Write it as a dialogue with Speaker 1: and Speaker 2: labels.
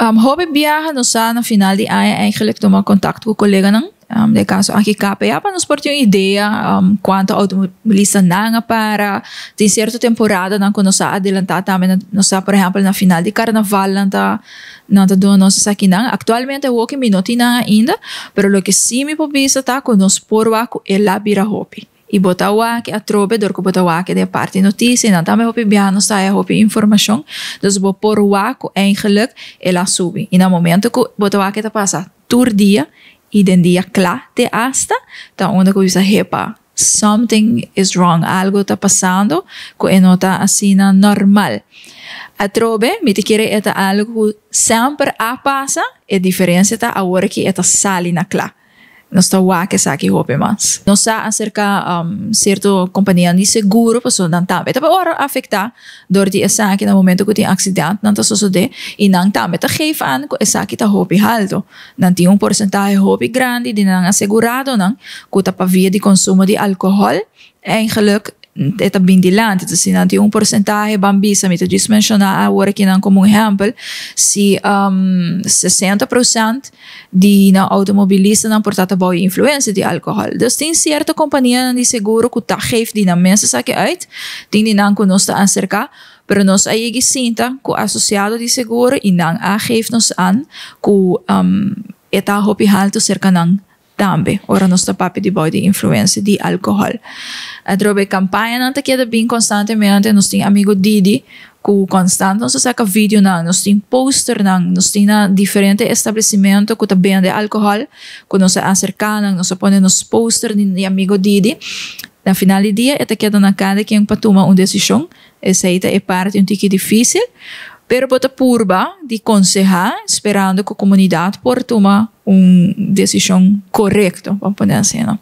Speaker 1: Hopi biaha nos sa na final di aña eigenlijk tuma contacto cu coleganan, den caso aki KPA, pa nos por tin un idea cuanto automobilista nan a para. Tin cierto temporadanan cu nos a adelanta tambe. Nos sa, por ehempel, na final di carnaval nan ta duna nos esakinan. Actualmente awoki mi no tin nan ainda, pero loke si mi por bisa ta cu nos por wak cu el a bira hopi. Y bo ta wak atrobe door cu bo ta wak den parti noticia, nan tambe hopi biaha nos ta haya hopi informacion. Dus bo por wak cu eigenlijk el a subi. Y na momento cu bo ta wak ta pasa tur dia y den dia cla te hasta, ta unda cu bisa: "Hepa, something is wrong, algo ta pasando cu e no ta asina normal." Atrobe, mi ta kere e ta algo cu semper a pasa, e diferencia ta awor cu e ta sali na cla. Nos ta wak esaki hopi mas. Nos a acerca cierto compania di seguro, paso nan tambe ta ora afecta door di esaki na momento cu tin accidente, nan ta sucede y nan tambe ta geef aan cu esaki ta hopi halto. Nan tin un porcentahe hopi grandi di nan aseguradonan cu ta pa via di consumo di alcohol. Eigenlijk e ta bin dilanti. Dus nan tin un porcentahe, ban bisa, mi ta djis menciona awor aki nan como un ehempel, si 60% di nan automobilistanan por ta bou influencia di alcohol. Dus tin cierto compania di seguro cu ta geeft di nan mes esaki uit, tin di nan cu nos ta acerca, pero nos a yega sinta cu asociado di seguro y nan a geeft nos aan cu e ta hopi halto cerca nan tambe, ora nos ta papia di bou di influencia di alcohol. Atrobe, campañanan ta keda bin constantemente. Nos tin Amigo Didi, cu constant nos ta saca video nan, nos tin poster nan, nos tin na diferente establecimento cu ta bende alcohol, cu nos a acerca nan, nos a pone nos poster di Amigo Didi. Na final di dia, e ta keda na cada ken pa tuma un decision. Esey ta e parti un tiki dificil, pero bo ta purba di conseha, sperando cu e comunidad por tuma un decision corecto, ban pone asina, no?